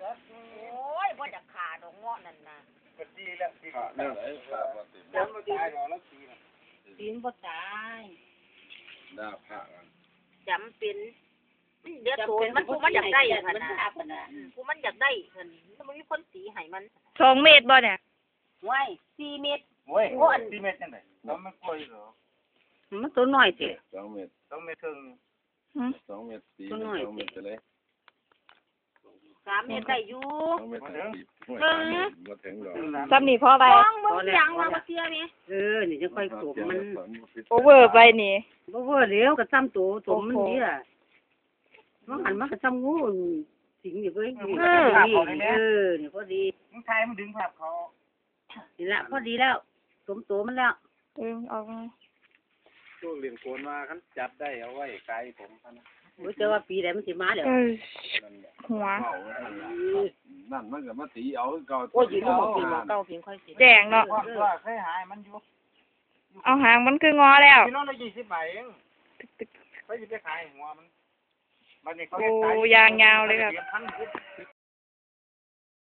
ໂອ້ຍ ບໍ່ຢາກຂ້າດອກເງາະນັ້ນນະ. ກໍຕີແລ້ວ ຕີ ຂ້າແນວໃດ ຂ້າບໍ່ເຕັມ ຍັງບໍ່ຕາຍດອກ ລາວຕີນະ ຕີນບໍ່ຕາຍ ດ່າພະນັ້ນ ຈຳເປັນ ມັນເດືອດໂຕນມັນ ຜູ້ມັນຢາກໄດ້ຫັ້ນນະ ຜູ້ມັນຢາກໄດ້ຫັ້ນ ມັນບໍ່ມີຄົນຕີໃຫ້ມັນ. ສອງເມັດບໍ່ນີ້? ໂອ້ຍ ສີ່ເມັດ. ໂອ້ຍ ໂອ້ຍ ສີ່ເມັດຈັ່ງໃດ? ມັນກວ່າຢູ່ດອກ ມັນໂຕນ້ອຍຕິ ສອງເມັດ ສອງເມັດເຄິ່ງ. ຫືມ ສອງເມັດຕີ ສອງເມັດໄປເລີຍ ສາມເມັດໄດ້ຢູ່ ສອງເມັດຫ້າສິບ ໂອ້ຍ ສາມເມັດບໍ່ເຖິງດອກ ສ່ຳນີ້ພໍໄວ້ ລອງເບິ່ງ ພໍແລ້ວ ຢ່າງວ່າບໍ່ເຊື່ອແໝ່. ເອີ ນີ້ຈັ່ງຄ່ອຍຕົມມັນ ໂອເວີໄປນີ້ ບໍ່ເວີແລ້ວ ກໍສ່ຳໂຕຕົມມັນນີ້ລະ ວ່າຫັ້ນມັນກໍສ່ຳງູສິງນີ້ເວີຍ ເອີ ນີ້ພໍດີ ມຶງຖ່າຍມັນດຶງພາບເຂົາ ນີ້ລະ ພໍດີແລ້ວ ສົມໂຕມັນແລ້ວ ເອີ ອອກມາ ພວກຫຼຽນໂກນວ່າຄັນຈັບໄດ້ເອົາໄວ້ຂາຍໃຫ້ຜົມຫັ້ນນະ. ໂອ້ຍ ແຕ່ວ່າປີໃດມັນຊິມາແລ້ວ ເອີ ຫົວ ນັ້ນມັນກໍມາຕີເອົາຄືເກົ່າ ໂອ້ຍ ຢູ່ໃນໝ່ອງປີເກົ່າ ເພິ່ນຄ່ອຍຊິແຈ້ງເນາະ ເອີ ເຄີຍຫາໃຫ້ມັນຢູ່ ເອົາຫາງມັນຄືງໍແລ້ວ ກິໂລລະຊາວບາດເອງ ໃຜຊິໄປຂາຍຫົວມັນ ບັດນີ້ເຂົາເຮັດຂາຍ ໂອ້ ຢ່າງຍາວເລີຍຄັບ ເດືອນພັນ